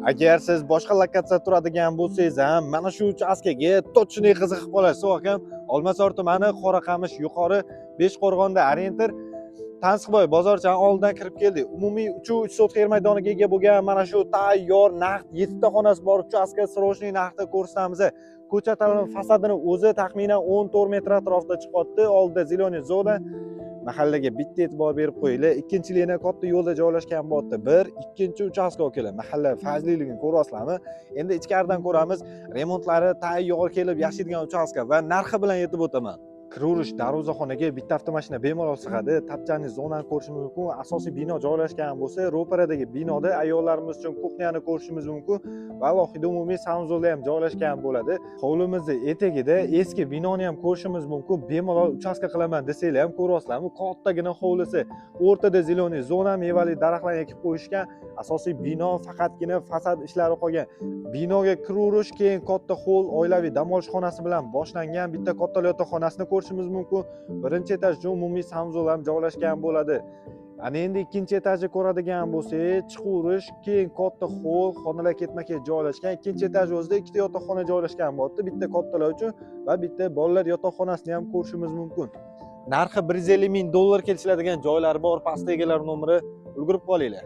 Agar siz boshqa lokatsiyada turadigan bo'lsangiz ham, mana shu uchastkaga точный qiziqib qolasiz, akam. Olmazor tumani, Qoraqamish yuqori, Beshqo'rg'onda ориентир Tansiqboy bozorchani oldidan kirib keldik. Umumiy 3,3 sotka yer maydoniga ega bo'lgan mana shu tayyor naqd yettita xonasi bor uchastka срочный narxda ko'rsatamiz. Ko'cha tomon fasadini o'zi taxminan 14 metr atrofida chiqyapti. Oldida зеленый zona. Mahallaga bitta e'tibor berib qo'yinglar. Ikkinchi liniya katta yo'lda joylashgan bo'lyapti. Bir, ikkinchi uchastka, akalar. Mahalla fayzliligini ko'ryapsizlarmi? Endi ichkaridan ko'ramiz. Remontlari tayyor, kelib yashaydigan uchastka va narxi bilan yetib o'taman. Kiraverish darvozaxonaga bitta avtomashina bemalol sig'adi. Tapchani zonani ko'rishimiz mumkin. Asosiy bino joylashgan bo'lsa, ro'paradagi binoda ayollarimiz uchun кухня ni ko'rishimiz mumkin va alohida umumiy санузел da ham joylashgan bo'ladi. Hovlimizni etagida eski binoni ham ko'rishimiz mumkin. Bemalol uchastka qilaman desanglar ham, ko'ryapsizlarmi? Kattagina hovlisi. O'rtada зеленый zona, mevali daraxtlar ekib qo'yishgan. Asosiy bino faqatgina fasad ishlari qolgan. Binoga kiraverish keyin katta hol, oilaviy dam olish xonasi bilan boshlangan bitta katta yotoqxonasini ko'rishimiz mumkin. Birinchi etajda umumiy санузел ham joylashgan bo'ladi. Ana endi ikkinchi etajni ko'radigan bo'lsak, chiqaverish keyin katta hol, xonalar ketma-ket joylashgan. Ikkinchi etaj o'zida ikkita yotoqxona joylashgan bo'libdi. Bitta kattalar uchun va bitta bolalar yotoqxonasini ham ko'rishimiz mumkin. Narxi 150 ming dollar kelishiladigan joylari bor. Pastda egalari nomeri, ulgurib qolinglar.